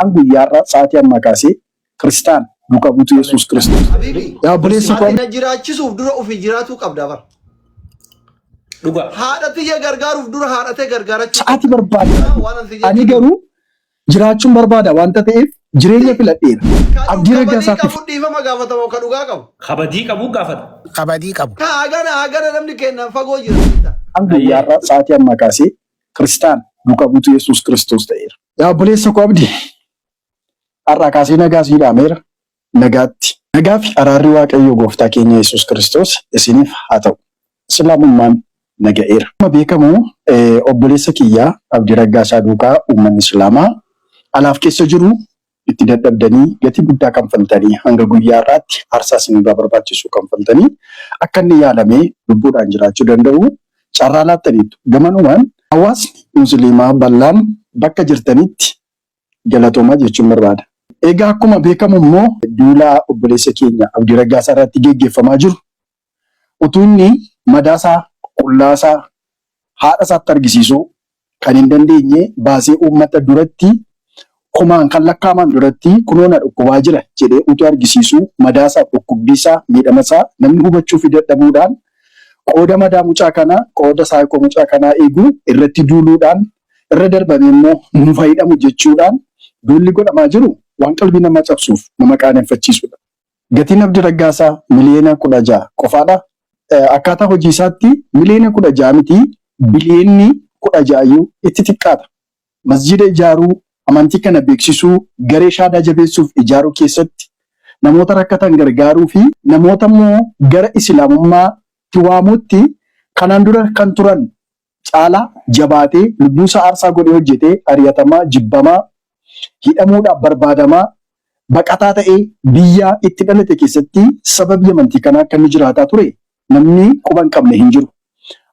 An guyyaa har'aa sa'aatii ammaa kaasee kiristaana duuka buutuu Yesuus Kiristoos. Habiibi, Yaa obboleessa koo ati na jiraachisuuf dura ofii jiraatuu qabda bar. Dhugaa. Haadha tiyya gargaaruuf dura haadha tee gargaarachuu sa'aatii qabda. barbaade Waan an si ani jechuu jiru. garuu jiraachuun barbaada waanta ta'eef jireenya filadheera. Ka Abdii kabadii Raggaasaatiif qabu dhiifama gaafatamoo ka dhugaa qabu. Kabadii qabu gaafata. Kabadii qabu. Ka hagana hagana namni kennan fagoo jira. an guyyaa har'aa sa'aatii ammaa kaasee kiristaana duuka buutuu Yesuus Kiristoos ta'eera. Yaa obboleessa koo Abdii har'aa kaasee nagaa sii dhaameera nagaatti. Nagaa fi araarri Waaqayyoo gooftaa keenya Yesuus Kiristoos isiniif haa ta'u. Islaamummaan naga'eera. Akkuma beekamu obboleessa kiyyaa Abdii Raggaasaa duukaa uummanni Islaamaa alaaf keessa jiru itti dadhabdanii gatii guddaa kanfaltanii hanga guyyaa har'aatti aarsaa isinirraa barbaachisu kanfaltanii akka inni yaalamee lubbuudhaan jiraachuu danda'u carraa laattaniittu. Gamanumaan hawaasni Musliimaa bal'aan bakka jirtanitti galatoomaa jechuun barbaada. Egaa akkuma beekamu immoo duula obboleessa keenya Abdii Raggaasaa irratti geggeeffamaa jiru utuu inni madaasaa, qullaasaa haadha isaatti argisiisuu kan hin dandeenye baasee uummata duratti kumaan kan lakkaa'aman duratti kunoo na dhukkubaa jira jedhee utuu argisiisuu madaasaa, dhukkubbiisaa, miidhamasaa namni hubachuu fi dadhabuudhaan qooda madaa mucaa kanaa, qooda saayikoo mucaa kanaa eeguu irratti duuluudhaan irra darbamee immoo nu fayyadamu jechuudhaan duulli godhamaa jiru waan qalbii nama cabsuuf nama qaaneffachiisudha. Gatiin Abdii Raggaasaa miliyoona 16 qofaadha. Akkaataa hojii isaatti miliyoona 16 miti biliyoonni 16 iyyuu itti xiqqaata. Masjiida ijaaruu, amantii kana beeksisuu, garee shaadaa jabeessuuf ijaaruu keessatti namoota rakkatan gargaaruu fi namoota immoo gara Islaamummaatti waamuutti kanaan dura kan turan caalaa jabaatee lubbuusaa aarsaa godhee hojjetee ari'atamaa, jibbamaa, hidhamuudhaaf barbaadamaa, baqataa ta'ee biyya itti dhalate keessatti sababii amantii kanaa akka inni jiraataa ture namni quba hin qabne hin jiru.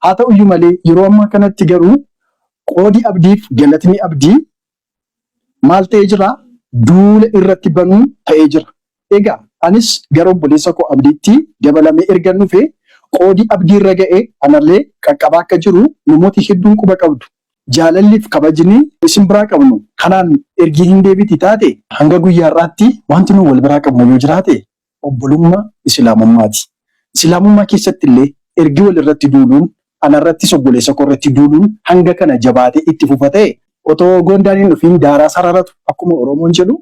Haa ta'uyyuu malee yeroo ammaa kanatti garuu qoodi abdiif galatni abdii maal ta'ee jira? Duula irratti banuu ta'ee jira. Egaa anis gara obboleessa koo Abdiitti dabalamee ergan dhufe qoodi abdii irra ga'e anallee qaqqabaa akka jiru namooti hedduun quba qabdu. Jaalalliif kabajni isin biraa qabnu kanaan ergii hin deebiti taate hanga guyyaa har'aatti wanti nu wal biraa qabnu yoo jiraate obbolummaa Islaamummaati. Islaamummaa keessatti illee ergi wal irratti duuluun anarrattis obboleessa koo irratti duuluun hanga kana jabaatee itti fufa ta'e otoo gondaan hin dhufiin daaraa sararatu akkuma Oromoon jedhu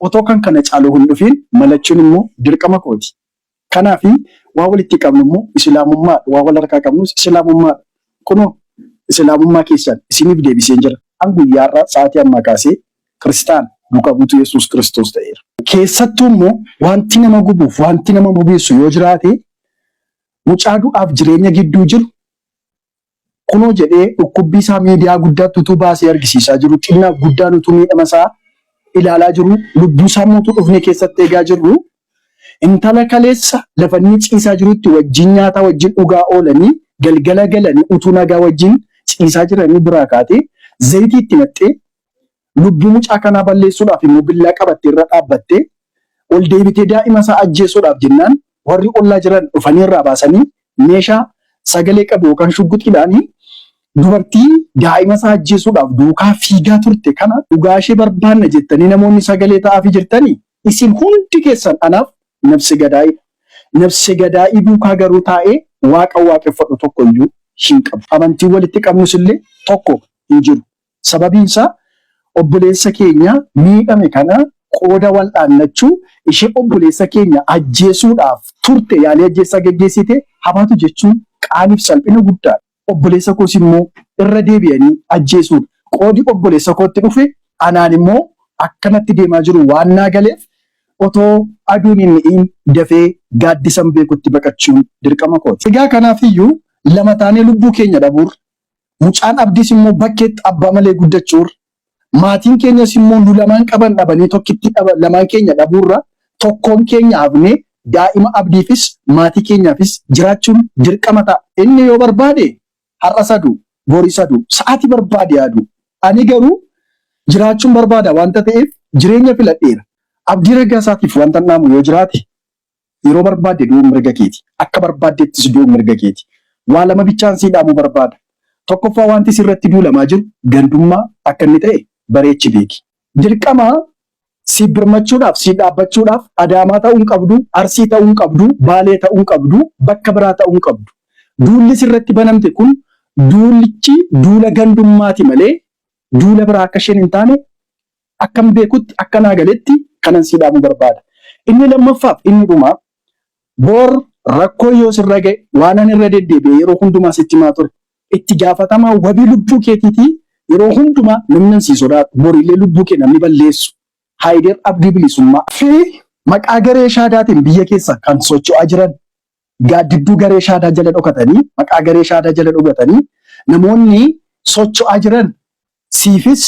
otoo kan kana caalu hin dhufiin malachuun immoo dirqama kooti. Kanaaf waa walitti qabnu immoo Islaamummaadha. Waa wal harkaa qabnus Islaamummaadha. Kunoo Islaamummaa keessan isiniif deebiseen jira. An guyyaa har'aa sa'aatii ammaa kaasee kiristaana duuka buutuu Yesuus Kiristoos ta'eera. Keessattuu immoo wanti nama gubuuf wanti nama bobeessu yoo jiraate mucaa du'aaf jireenya gidduu jiru kunoo jedhee dhukkubbii isaa miidiyaa guddaatti utuu baasee argisiisaa jiru xinnaaf guddaan utuu miidhama isaa ilaalaa jiru lubbuu isaa immoo utuu dhufne keessatti eegaa jirru intala kaleessa lafa inni ciisaa jirutti wajjin nyaataa wajjin dhugaa oolanii galgala galanii utuu nagaa wajjin ciisaa jiranii biraa kaatee zayitii itti naqxee lubbuu mucaa kanaa balleessuudhaaf immoo billaa qabattee irra dhaabbattee ol deebitee daa'ima isaa ajjeesuudhaaf jennaan warri ollaa jiran dhufanii irraa baasanii meeshaa sagalee qabu yookaan shugguxiidhaan dubartii daa'ima isaa ajjeesuudhaaf duukaa fiigaa turte kana dhugaa ishee barbaanna jettanii namoonni sagalee ta'aafii jirtanii isin hundi keessan anaaf nafse gadaa'idha. Nafse gadaa'ii duukaa garuu taa'ee waaqa waaqeffadhu tokko iyyuu hin qabu. Amantiin walitti qabnus illee tokko hin jiru. Sababiin isaa obboleessa keenya miidhame kana qooda wal dhaannachuu ishee obboleessa keenya ajjeesuudhaaf turte yaalii ajjeessaa geggeessite habaatu jechuun qaaniif salphina guddaadha. Obboleessa koos immoo irra deebi'anii ajjeesuudha. Qoodi obboleessa kootti dhufe anaan immoo akkanatti deemaa jiru waan naa galeef otoo aduun hin dhi'in dafee gaaddisan beekutti baqachuun dirqama kooti. Egaa kanaafiyyuu lama taanee lubbuu keenya dhabuurra mucaan abdiis immoo bakkeetti abbaa malee guddachuurra maatiin keenyas immoo nu lamaan qaban dhabanii tokkitti lamaan keenya dhabuurra tokkoon keenya hafnee daa'ima abdiifis maatii keenyaafis jiraachuun dirqama ta'a. Inni yoo barbaade har'a sadu borii sadu sa'aatii barbaade yaadu. Ani garuu jiraachuun barbaada waanta ta'eef jireenya filadheera. Abdii Raggaasaatiif wanta dhaamu yoo jiraate yeroo barbaadde du'uun mirga keeti. Akka barbaaddeettis du'uun mirga keeti. Waa lama bichaan sii dhaamuu barbaada. Tokkoffaa wanti sirratti duulamaa jiru gandummaa akka inni ta'e bareechi beeki. Dirqama Si birmachuudhaaf, si dhaabbachuudhaaf Adaamaa ta'uu hin qabdu, Arsii ta'uu hin qabdu, Baalee ta'uu hin qabdu, bakka biraa ta'uu hin qabdu. Duulli sirratti banamte kun duulichi duula gandummaati malee duula biraa akka isheen hin taane akkan beekutti akka naa galetti kanan sii dhaamuu barbaada. Inni lammaffaaf inni dhumaa boor rakkoo yoo sirra ga'e waanan irra deddeebi'e yeroo hundumaa sitti himaa ture. Itti gaafatamaa wabii lubbuu keetiitii yeroo hundumaa namni sii sodaatu borillee lubbuu kee namni balleessu Haayider Abdii Bilisummaa fi maqaa garee shaadaatiin biyya keessa kan socho'aa jiran gaaddidduu garee shaadaa jala dhokatanii maqaa garee shaadaa jala dhokatanii namoonni socho'aa jiran siifis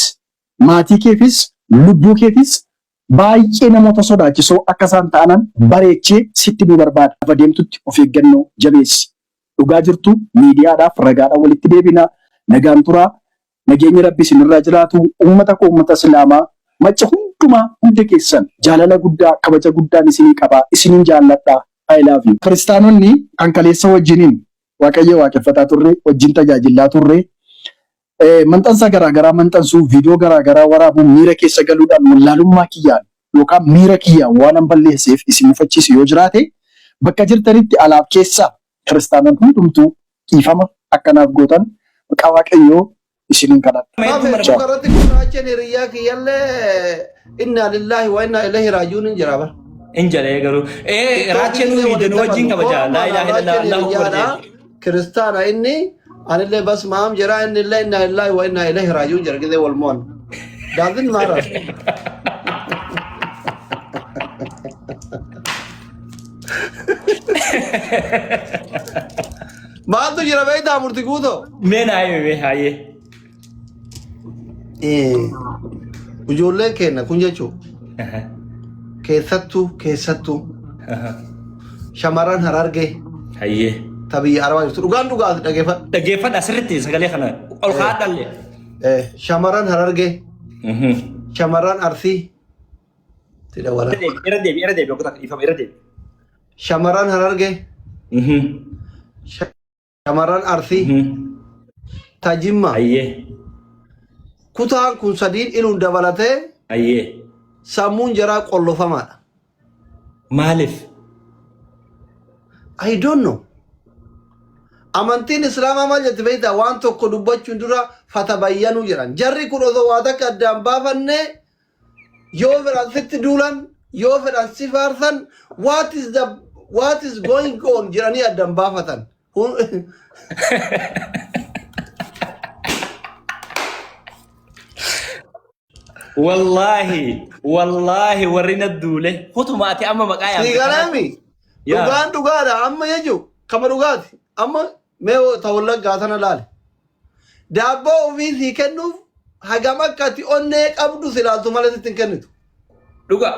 maatii keefis lubbuu keefis baay'ee namoota sodaachisoo akka isaan ta'anan bareechee sitti himuu barbaada. Lafa deemtutti of eeggannoo jabeessi. Dhugaa jirtu miidiyaadhaaf ragaadhaan walitti deebina. Nagaan turaa. Nageenyi Rabbi isinirraa jiraatu. Uummata koo uummata Islaamaa macca hundumaa hunda keessan jaalala guddaa kabaja guddaan isinii qaba. Isinin jaalladha. I love you. Kiristaanonni kan kaleessa wajjiniin Waaqayyo waaqeffataa turre, wajjin tajaajillaa turre, maxxansa garaagaraa maxxansuu, viidiyoo garaagaraa waraabuu miira keessa galuudhaan wallaalummaa kiyyaan yookaan miira kiyyaan waan an balleesseef isin mufachiisu yoo jiraate bakka jirtanitti alaaf keessaa kiristaanan hundumtuu dhiifama akkanaaf gootan maqaa Waaqayyoo isiniin kadhadha. Maa Facebook irratti gurraacheen hiriyyaa kiyyallee innaa lillaahi wa innaa ilaihi raaji'uun hin jira bara. Hin jedhee garuu. Raacheen nu wajjin kabaja. Laa ilaaha illallah Allahu akbar jedhe. Kiristaana inni anillee bas maam jira inni illee innaa lillaahi wa innaa ilaihi raaji'uun jira gizee wal mo'an. Doesn't matter. Maaltu jira beektaa murti guutoo? Mee naa himi mee haayee. Ijoolleen keenya kun jechuun keessattuu keessattuu shamarran Harargee Hayyee. ta biyya Arabaa jirtu dhugaan dhugaa dhageeffadhu. Dhaggeeffadha sirriitti sagalee kana ol kaa'adhallee. Shamarran Harargee shamarran Arsii itti dawwala. Irra deebi irra deebi okkota ifama irra deebi. Shamarran Harargee shamarran Arsii ta Jimma Hayyee. kutaan kun sadiin iluun dabalatee Hayyee. sammuun jaraa qollofamaadha. Maaliif? I don't know. Amantiin Islaamaa maal jetti beektaa? Waan tokko dubbachuun dura fatabayyanuu jedhan. Jarri kun osoo waa takka addaan baafanne yoo fedhan sitti duulan, yoo fedhan si faarsan, what is going on jedhanii addaan baafatan. Wallaahi wallaahi warri na duule kutuma ati amma maqaa Sii yaamte galaami. Yaa. Dhugaan dhugaadha amma jechuun kama dhugaati. Amma mee ta wallaggaa tana laale. Daabboo ofii sii kennuuf hagam akka ati onnee qabdu si ilaaltu malee sitti hin kennitu. Dhuga.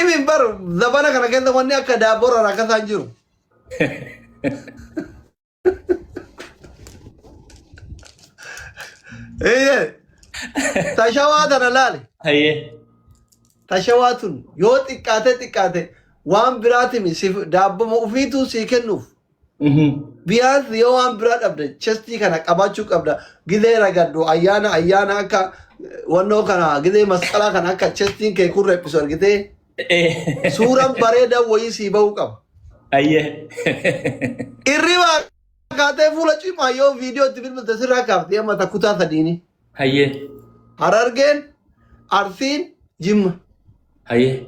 Ibin bar zabana kana keessa wanni akka daabboo irraa rakkasaa hin jiru. Eeyyee. Ta shawaa tana laali. Hayyee. Ta shawaa tun yoo xiqqaate xiqqaate waan biraatimi siif daabboma ufiituu sii kennuuf. Biyaans yoo waan biraa dhabde chestii kana qabaachuu qabda. Gizee ragaddu ayyaana ayyaana akka wannoo kana gizee masqalaa kana akka chestiin kee kun rephisu argitee suuraan bareedaa wayii sii bahuu qaba. Hayyee. Irribaa kaatee fuula cimaa yoo viidiyoo itti bilbilte sirraa kaaftee amma ta kutaa sadiini. Hayyee. Harargeen, Arsiin, Jimma. Hayyee.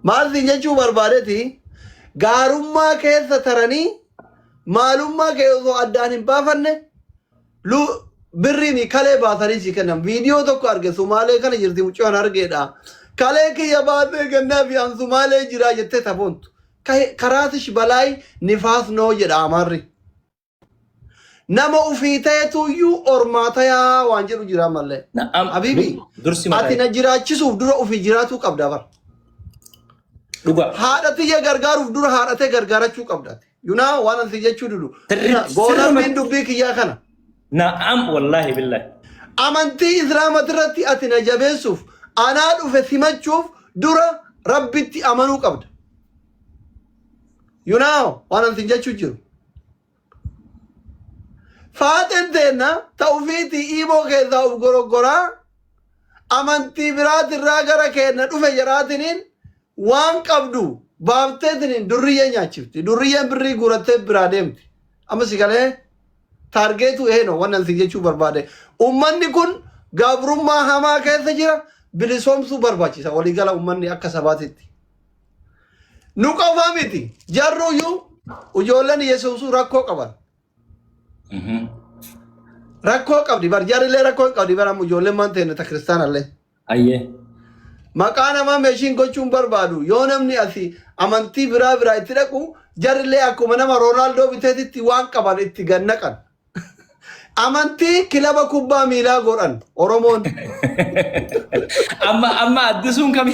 Maal siin jechuu barbaadeeti gaarummaa keessa taranii maalummaa kee osoo addaan hin baafanne lu birriin kalee baasanii sii kennan. Viidiyoo tokko arge Sumaalee kana jirti mucaan argeedha. Kalee kiyya baasee kennaa fi an Sumaalee jiraa jettee taboontu. Karaatish balaay nifaas noo jedha Amaarri. Nama ufii ta'etuyyuu ormaa tayaa waan jedhu jira mallee. Na'am. Habibi, Dursi ati mataa. na jiraachisuuf dura ufii jiraatuu qabda bara. Dhuga. Haadha tiyya gargaaruuf dura haadha tee gargaarachuu qabda. Yunaa waan ani si jechuu didu. Sirriitti- Goolabbiin dubbii kiyyaa kana. Na'am wallaahi billahi. Amantii Islaamati irratti ati na jabeessuuf anaa dhufe simachuuf dura Rabbitti amanuu qabda. Yunaa waan ani si jechuu jiru. Faaxeen teenna ta ufiitii iimoo keessaa uf goroggoraa Amantii biraatirraa gara keenna dhufe jedhaatiniin waan qabdu baafteetiniin durriyyee nyaachifti. Durriyyeen birrii guurattee biraa deemti. Amma si galee taargeetu eeno wannan si jechuu barbaade. Ummanni kun gabrummaa hamaa keessa jira bilisoomsuu barbaachisa waliigala ummanni akka sabaatitti. Nu qofaa miti jarruuyyuu ijoolleen Yesuusuu rakkoo qaban. Rakkoo qabdi bar jarrillee rakkoo hin qabdi bar amma ijoolleen maan ta'e ta kiristaanallee. Ayyee. Maqaa namaa meeshiin gochuun barbaadu yoo namni asii amantii biraa biraa itti dhaqu jarrillee akkuma nama Roonaaldoo biteetitti waan qaban itti gannaqan. Amantii kilaba kubbaa miilaa godhan Oromoon. Amma amma addisuun kami?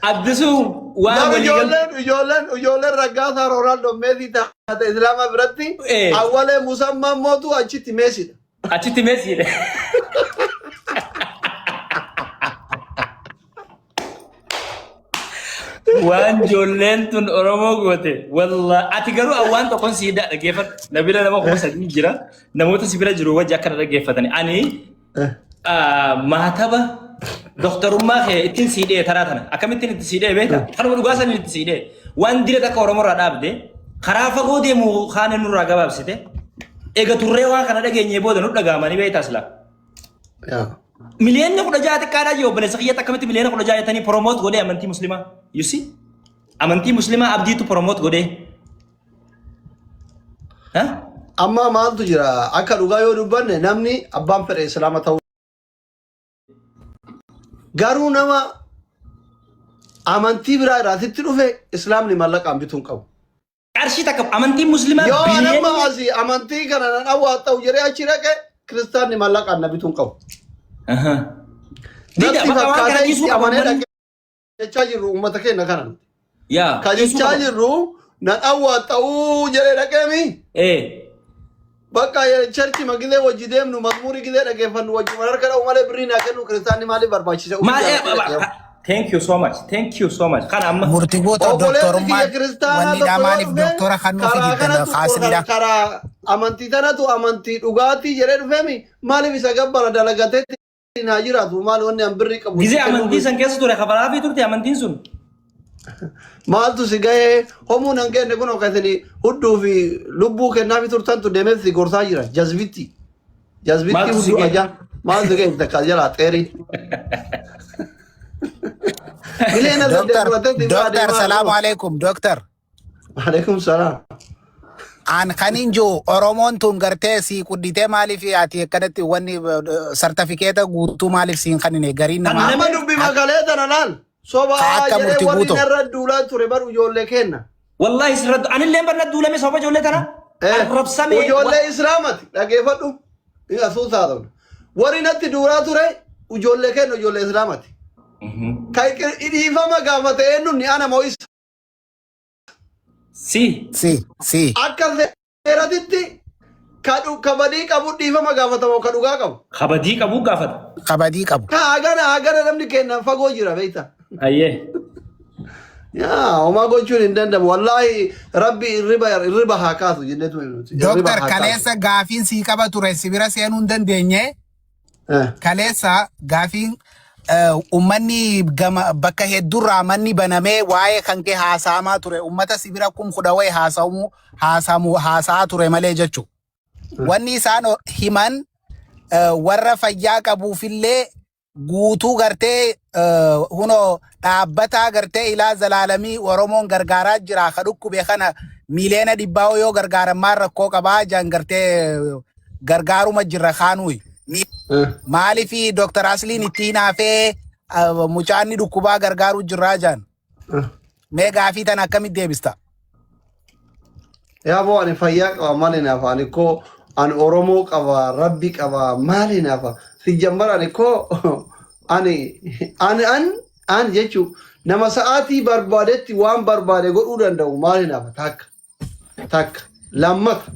Addisuun waan Garuu walii gal ijoolleen ijoolleen ijoolleen Raggaasaa Roonaaldoo Meesii taate Islaama biratti awwalee musammaan mootu achitti Meesiidha. Achitti Meesiidha. Waan ijoolleen tun Oromoo goote wallaa ati garuu an waan tokkon sii hidhaa dhaggeeffadhu. Na bira nama 3000 jira. Namoota si bira jiru wajji akkana dhaggeeffatani. Ani maataba doktorummaa kee ittiin sii dhee taraa tana. Akkamittiin itti sii dhee beekta? Kanuma dhugaa saniin itti sii dhee. Waan dira takka Oromoo irraa dhaabde karaa fagoo deemu kaane nurraa gabaabsite. Eega turree waan kana dhageenyee booda nu dhaga'amanii beektaa silaa. Yaa. Miliyoonni 16 xiqqaadhaa jiru obboleessa kiyyatti akkamitti miliyoona 16 jettanii promote godhee amantii muslimaa. You see? Amantii muslimaa abdiitu promote godhee. Ha? Amma maaltu jira akka dhugaa yoo dubbanne namni abbaan fedhe islaama ta'uu garuu nama amantii biraa irraa sitti dhufe islaamni mallaqaan bituu hin qabu. Qarshii takka amantiin muslimaa Yoo an amma biliyoonni asii amantii kana nan awwaaxxa'u jedhee achi dhaqe kiristaanni mallaqaan na bituu hin qabu. Aha. Dida Natti bakka waan kana fakkaatee dhiisuu itti qaba amanee uummanni. dhaqe jechaa jirru uummata keenya kana. Yaa Ka dhiisuu jechaa qaba. jirru nan awwaaxxa'uu jedhee dhaqeemi. Bakka cherchi ma gizee wajji deemnu mazmuurii gizee dhageeffannu wajji wal harka dha'u malee birrii naa kennu kiristaanni maaliif barbaachisa? Ofii Maal jaalatee dhaqee. Thank you so much. Thank you so much. Kana amma Murtii goota Obboleessi kiyya doktorummaan kiristaanaa wannidhaa tokko yoo maaliif dhufe doktora kan nuuf karaa diddan kanatu kaasinidha. karaa amantii tanatu amantii dhugaatii jedhee dhufeemi maaliif isa gabbara dalagatee haa jiraatu maal wanni an birrii qabu gizee si amantii kennuuf san keessa ture kafalaafii turte amantiin sun. Maaltu si gahee homuu nan kenne kun kan isin hudduu fi lubbuu kennaafi turtantu deemee si gorsaa jira jazbitti. Jazbitti Maaltu si hudduu gahe? ajaa maaltu si gahe takka jalaa xeerii. Miliyoona 8 Doktar, fudhatee si biraa doktar, deemaa salaamu jiru. alaikum, doktar. Alaikum salaam. An kanin jiru Oromoon tun gartee sii qudditee maaliif ati akkanatti wanni sartifikeeta guutuu maaliif siin kannine gariin Kan namaa Amma nama dubbi makalee tana laal. Sobaa ka akka jedhee murtii warri guutuu. narra duulaa ture bar ijoollee kenna. Wallahi sirratti anillee barna duulame sababa ijoollee tana arrabsame. Ijoollee Islaamati dhageeffadhu. Asuusaa ta'u. Warri natti duulaa ture ijoollee kenna ijoollee Islaamati. Kan dhiifama gaafate eenyuun ni ana moo isa. Si. Si, si. Akka seeratitti ka ka badii qabu dhiifama gaafatamu ka dhugaa qabu. Kabadii qabu gaafata. Kabadii qabu. Ka hagana hagana namni kennan fagoo jira beekta. Ayyee. Yaa homaa gochuun hin danda'amu. Wallaahi rabbi irriba irriba haa kaasu jenneetu nuti. Irriba Dooktar haa kaasu. kaleessa gaafiin sii qaba ture si bira seenuu hin dandeenye. Kaleessa gaafiin ummanni gama bakka hedduurraa manni banamee waa'ee kan kee haasa'amaa ture ummata si bira 10,000 wayi haasa'amu haasamu haasa'aa ture malee jechuudha. Wanni isaan himan warra fayyaa qabuufillee guutuu gartee hunoo dhaabbataa gartee ilaa zalaalamii Oromoon gargaaraa jira ka dhukkube kana 100,000,000 yoo gargaaran maal rakkoo qabaa jaan gartee gargaaruma jirra kaanuuyi. Maaliif Dr. Asliin itti hinaafee mucaanni dhukkubaa gargaaruu jirraa jaan. Mee gaafii tana akkamitti deebista? Yaa boo ani fayyaa qaba maali naafa ani koo ani Oromoo qaba rabbi qaba maali naafa si jammar ani koo ani ani an an jechuu nama sa'aatii barbaadetti waan barbaade godhuu danda'u maali naafa takka takka lammata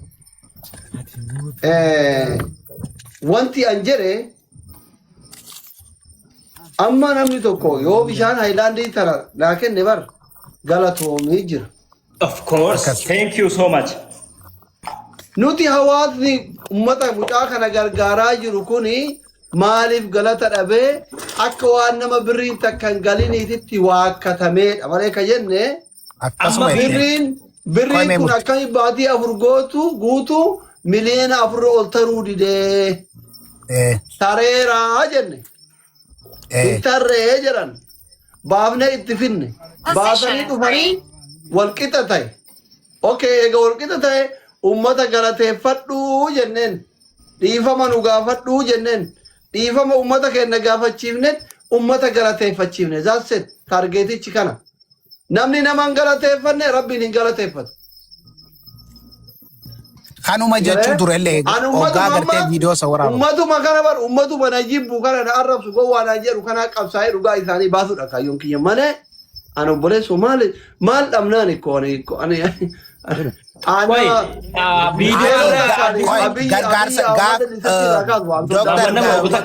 wanti an jedhe amma namni tokko yoo bishaan haayilaandii tana naa kenne bar galatoomii jira. Of course. Akkas. Thank you so much. Nuti hawaasni ummata mucaa kana gargaaraa jiru kuni Maaliif galata dhabee akka waan nama birriin takka hin galiniititti waakkatameedha malee ka jenne. Akkasuma Amma jettee. Birriin birriin Qo'amee kun murti. akkami baatii 4 gootu guutu miliyoona 4 ol taruu didee tareeraa jenne. Hin tarree jedhan. Baafnee itti finne. Baasanii dhufanii walqixa ta'e. Okay, eega walqixa ta'e ummata galateeffadhuu jenneen. Dhiifama nu gaafadhuu jenneen. Dhiifama ummata keenya gaafachiifne, ummata galateeffachiifne. That's it. Targetichi kana. Namni nama hin galateeffanne Rabbiin hin galateeffatu. Kanuma jechuu turellee Ani hoggaa ummatuma gartee amma viidiyoo isa waraabamu. ummatuma kana bar ummatuma na jibbu kana na arrabsu gowwaa naan jedhu kana qabsaa'ee dhugaa isaanii baasuudha kaayyoon kiyya malee ani obboleessoo maal maal dhabnaan ikko ani ikko ani Qoy, ana viidiyoo Ani irraa qoy Abiy gargaarsa Abiy gaaf Ahmad isatti irraa kaasu waan Dooktar Maamman nama oguta.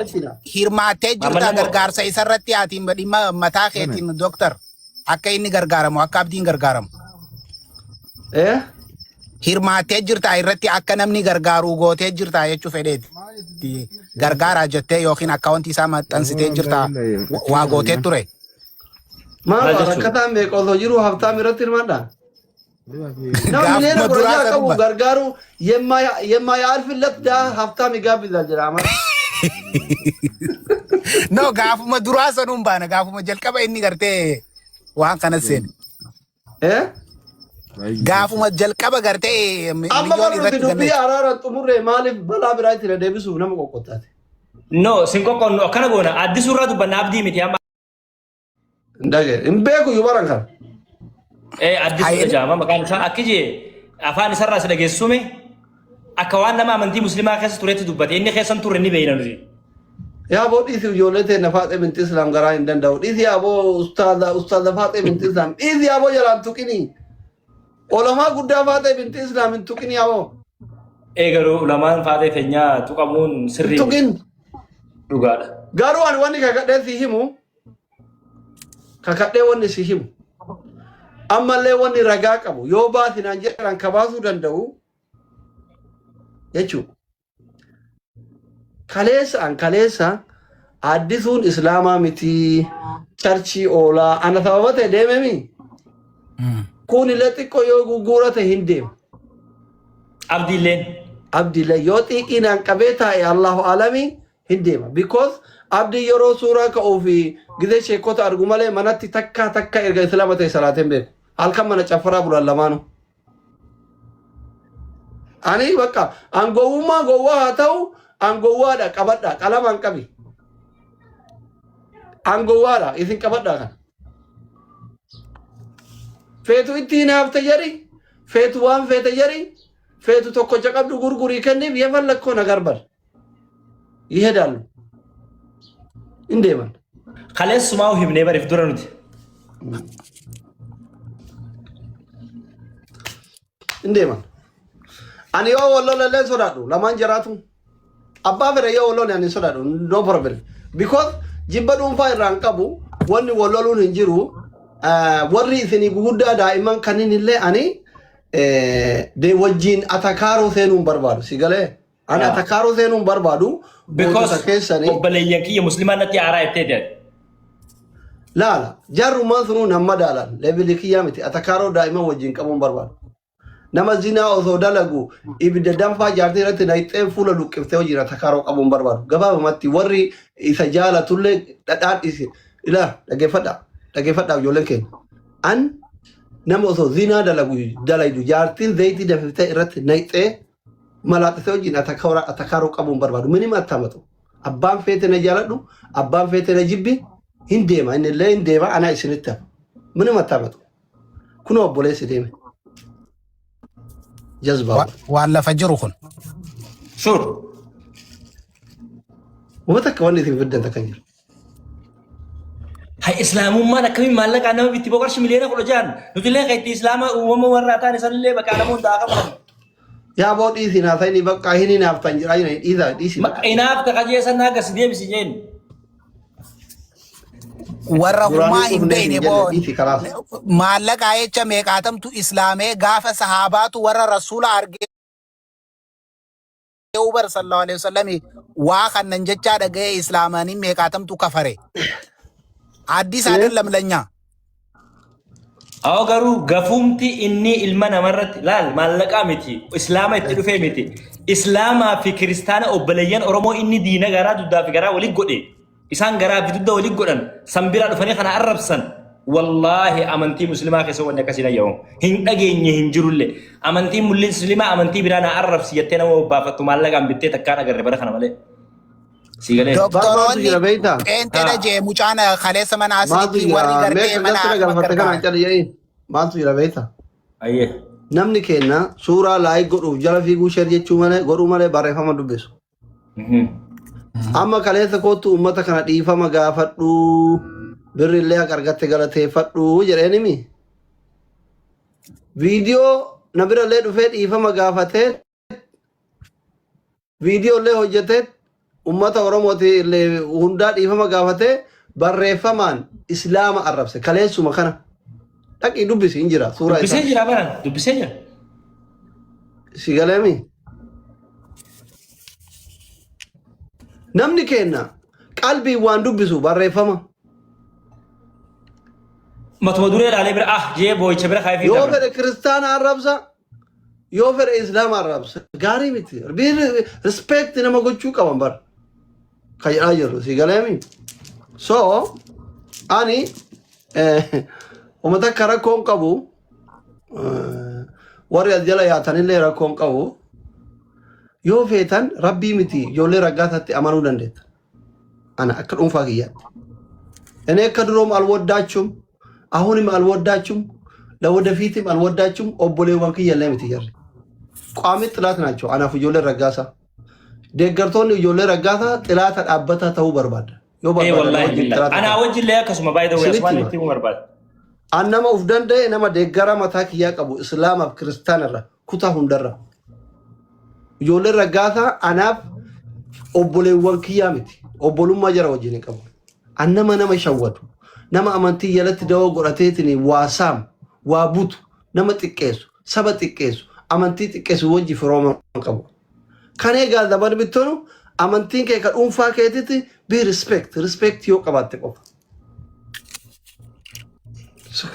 hirmaattee Maamman jirta nama gargaarsa isarratti ati dhimma mataa keetiin dooktar akka inni gargaaramu akka abdiin gargaaramu. Eh? Hirmaattee jirta irratti akka namni gargaaru gootee jirta jechuu fedheeti. Gargaaraa jettee yookiin akkaawuntii isaa maxxansitee jirta waa gootee ture. Maal Maal jechuudha? rakkataan meeqa osoo jiru haftaam irratti hirmaadhaa? Nama Gaafuma miliyoona kudha duraa jaha san qabu ba. gargaaru የማያልፍለት ድሀ ሀብታም ይጋብዛል jedha amara. No, gaafuma duraa sanuun baana gaafuma jalqaba inni gartee waan kana seene. Eh? Gaafuma jalqaba gartee Amma miliyoon bar nuti irratti dubbii ganna. araara xumurree maaliif balaa biraa itti deebisuuf nama qoqqottaate? No, sin qoqqoonnu akkana goona. Addisuu irraa dubbanna abdii miti amma. Hin dhagee. Hin beeku iyyuu baran kana. Addisuu Hayini. jaama maqaan isaa akki jee afaan isarraa si dhageessume akka waan nama amantii musliimaa keessa turetti dubbate inni keessa hin turre ni beeyna nuti. Yaa boo dhiisi ijoollee teenya Faaxee binti Islaam garaa hin danda'u. Dhiisi yaa boo ustaaza ustaaza Faaxee binti Islaam. Dhiisi yaa boo jalaan tuqinii. Olamaa guddaa Faaxee binti Islaam hin tuqinii yaa boo. Ee garuu ulamaan faaxee teenyaa tuqamuun Hin sirrii miti. tuqin. Dhugaadha. Garuu ani wanni kakadhee si himu kakadhee wanni si himu ammallee wanni ragaa qabu yoo baasinaan jedhan ka baasuu danda'u jechuudha. Kaleessa an kaleessa addisuun islaamaa miti charchii oolaa ana sababa ta'e deememi kun illee xiqqoo yoo gugguurate hin deemu. Abdiilleen. Abdiillee yoo xiiqiinaan qabee taa'e Allahu alami hin deema. Because abdii yeroo suuraa ka'uu fi gizee sheekota argu malee manatti takkaa takka erga islaama ta'e salaateen beeku. Halkan mana caffaraa bulan lamaanuu. Ani bakka an gowwummaa gowwaa haa ta'u an gowwaadha qabadha qalamaan qabi. An gowwaadha isin qabadha kan. Feetu itti hinaafte jedhi feetu waan feete jedhi feetu tokkocha qabdu gurgurii kenniif yefallakkoo na garbar. Yihedaallu. Hin deeman. Kaleessumaa himnee bariif dura nuti. Hin deeman. Ani yoo wal lola illee sodaadhu lamaan jiraatu. Abbaa fedhe yoo wal lole ani hin sodaadhu no problem. Because jibba dhuunfaa irraa hin qabu wanni wal loluun hin jiru. Warri isinii guguddaa daa'imman kanneen illee ani de wajjin atakaaroo seenuu hin barbaadu si galee. Ani atakaaroo seenuu hin barbaadu Because gootota keessanii. obboleeyyan kiyya musliimaa natti aaraa jettee ta'e. Laala jarrummaan sunuu nan madaalan levelii kiyyaa miti atakaaroo daa'imman wajjin qabuu hin barbaadu. Nama zinaa osoo dalagu ibidda danfaa jaartii irratti naqxee fuula luqqiftee wajjin atakaaroo qabuu hin barbaadu. Gabaabumatti warri isa jaalatullee dhadhaan dhisi. Ilaa dhaggeeffadhaa dhaggeeffadhaa ijoolleen keenya. An nama osoo zinaa dalagu dalaydu jaartiin zayitii danfiftee irratti naqxee malaaxisee wajjin atakaaroo qabuu hin barbaadu. Minim attamatu. Abbaan feete na jaaladhu, abbaan feete na jibbi hin deema. Inni illee hin deema ana isinitti hafa. Minim attamatu. Kunoo obboleessi deeme. Jazbaa. Waan lafa jiru kun. Sure. Uma takka wanni isin fiddan takka hin jiru. Hay islaamummaan akkamiin maallaqaan nama bitti boqorshi miliyoona 16 nuti illee kan itti islaama uumama warraa ta'an isanillee bakka nama hundaa qaban. Yaa boo dhiisi naa ta'ini bakka hin hinaaftan jedhaa jiran dhiisa dhiisi bakka. Inaaf taqajeessan naa gasi deebisi jeen. Warra Duraanii humaa hin dhufnee hin beekne jenne boo dhiisi kalaas. maallaqaa jecha meeqaatamtu islaamee gaafa sahaabaatu warra rasuula argee. bar sallallahu alaihi wasallami waa kannan jechaa dhaga'ee islaamanii meeqaatamtu kafare. Addis አይደለም ለኛ Awwa garuu gafuumti inni ilma namarratti laal maallaqaa miti islaama itti dhufee miti islaamaa fi kiristaana obboleeyyan Oromoo inni diina garaa duddaa fi garaa walitti godhe isaan garaa fi dudda walitti godhan san biraa dhufanii kana arrabsan wallaahi amantii muslimaa keessa wanni akkasii ayyamu hin dhageenye hin jirullee amantii muslimaa amantii biraa na arrabsi jettee nama bobbaafattu maallaqaan bittee takkaan agarre bara kana malee. Si galee. Bar maaltu Doktoroonni jira beektaa? qeenxeedha jee mucaan kaleessa mana Maaltu asiritti jira? warri gartee Meeqa mana galtee akkuma galfatte kanaan gargaara. cali jedhee? Maaltu jira beektaa? Ayyee. Namni keenya suuraa like godhuuf jala fiiguu share jechuu malee godhuu malee barreeffama dubbisu. Amma kaleessa kootu uummata kana dhiifama gaafadhu birri illee akka argatte galateeffadhu jedheen himi. Viidiyoo na bira illee dhufee dhiifama gaafatee viidiyoo illee hojjetee uummata Oromooti illee hundaa dhiifama gaafatee barreeffamaan islaama arrabse kaleessuma kana dhaqii dubbisi hin jira suuraa Dubbisee isaa. jira baran dubbisee jira. Si galeemi? Namni kenna qalbii waan dubbisu barreeffama. Matuma duree ilaalee bira ah jee boo'icha bira kaayee fi Yoo dabra. fedhe kiristaana arrabsa, yoo fedhe islaama arrabsa. Gaarii miti. Respect nama gochuu qaban bara. Kan jedhaa jirru si galeemi? So ani uummata akka rakkoon qabu warri as jala yaatanillee rakkoon qabu. Yoo feetan rabbii miti ijoollee raggaataatti amanuu dandeetta. Ana akka dhuunfaa kiyyaatti. እኔ ከድሮም አልወዳችሁም፣ አሁንም አልወዳችሁም፣ ለወደፊትም አልወዳችሁም። Obboleewwan kiyyallee miti jarri. ቋሚ ጥላት ናቸው። Anaaf ijoollee raggaasaa. Deeggartoonni ijoollee raggaasaa xilaata dhaabbataa ta'uu barbaada. Yoo Ee barbaadan wallaahi wajjin billahi. xilaata Anaa ta'u. wajjillee akkasuma by the way Isinitti asumaan hima. itti himuu barbaada. An nama uf danda'e nama deeggara mataa kiyyaa qabu islaamaaf kiristaanarra kutaa hundarra. Ijoolleen raggaasaa anaaf obboleewwan kiyyaa miti. Obbolummaa jara wajjin hin qabu. An nama nama shawwatu, nama amantii jalatti dawoo godhateetiin waa saamu, waa butu, nama xiqqeessu, saba xiqqeessu, amantii xiqqeessu wajji firooma hin qabu. Kan eegaa zaman bittonu amantiin kee ka dhuunfaa keetitti be respect, respect yoo qabaatte qofa.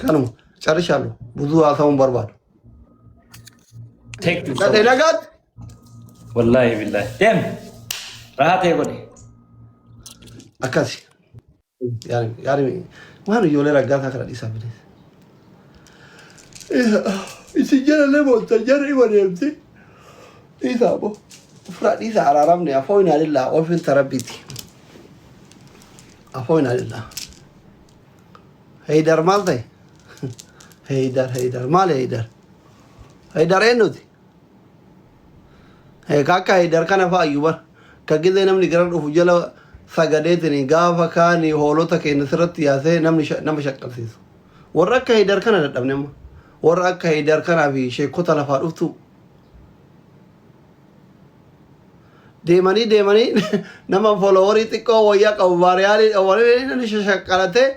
Kanuma ጨርሻለሁ። ብዙ haasa'uun barbaadu. Thank you so Dhadhee much. nagaatti. Wallaahi billahi. Deem. Rahaa ta'e godhe. Akkasi. Gaarii gaarii waan ijoollee raggaasaa kana dhiisaa binees. Isin jalallee moota jarri wadeemti. Dhiisaa boo. Ofirraa dhiisaa araaramne afoo inaalillaa ofiin tarabbiiti. Afoo inaalillaa. Heydar maal ta'e? Heydar Heydar maal Heydar? Heydar eenyuti? Akka Heydar kana fa'a iyyuu bara. Ka gizee namni gara dhufu jala sagadeetiin gaafa kaanii hoolota keenya sirratti yaasee namni nama shaqqalsiisu. Warra akka Heydar kana dadhabne amma. Warra akka Heydar kanaa fi sheekota lafaa dhuftu deemanii deemanii nama followerii xiqqoo wayyaa qabu baariyaalii dhawwanii namni shashaqqalatee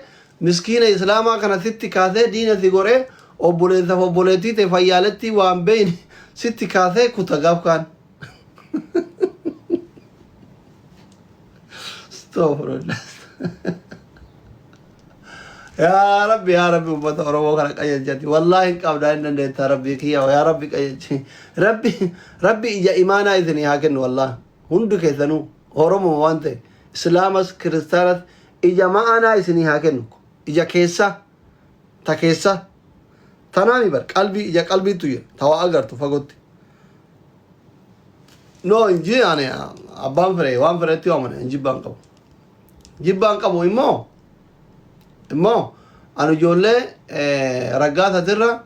miskiina islaamaa kana sitti kaasee diina si godhee obboleessaaf obboleettii ta'e fayyaaletti waan beeyne sitti kaasee kuta gaaf kaan. Astaghfirullah. Yaa Rabbi yaa Rabbi uummata Oromoo kana qajeelchati. Wallaahi hin qabdaa hin dandeetta Rabbi kiyya yaa Rabbi qajeelchi. Rabbi Rabbi ija imaanaa isinii haa kennu wallaahi. Hundi keessanuu Oromoo waan ta'e Islaamas Kiristaanas ija ma'anaa isinii haa kennu. Ija keessa ta keessa tanaami bar qalbii ija qalbiitu jira ta waa agartu fagootti. No inji ani abbaan fedhe waan fedhetti waamane jibbaan qabu. Jibbaan qabu immoo ani ijoollee raggaasatirra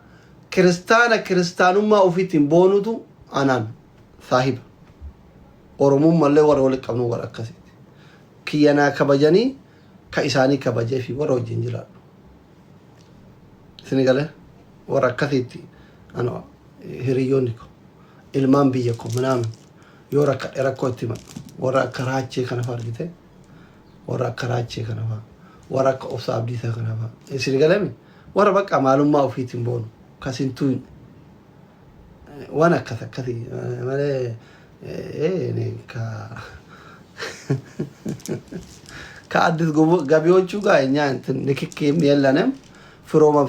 kiristaana kiristaanummaa ofiitiin boonutu anaan saahiba. Oromummallee warra walitti qabnu warra akkasiiti. Kiyyanaa kabajanii ka isaanii kabajee fi warra wajjin jiraadhu. Isin galee warra akkasiitti ani hiriyyoonni ko ilmaan biyya ko minaamin yoo rakkadhe rakkoo itti himadhu warra akka raachee kana fa'a argite warra akka raachee kana fa'a warra akka obsa abdiisaa kana fa'a isin galemi warra bakka maalummaa ofiitiin boonu kasintuu waan akkas akkasii malee. እኔ ከአዲስ ገቢዎቹ ጋር እኛ እንትን ንክኪም የለንም። Firooma.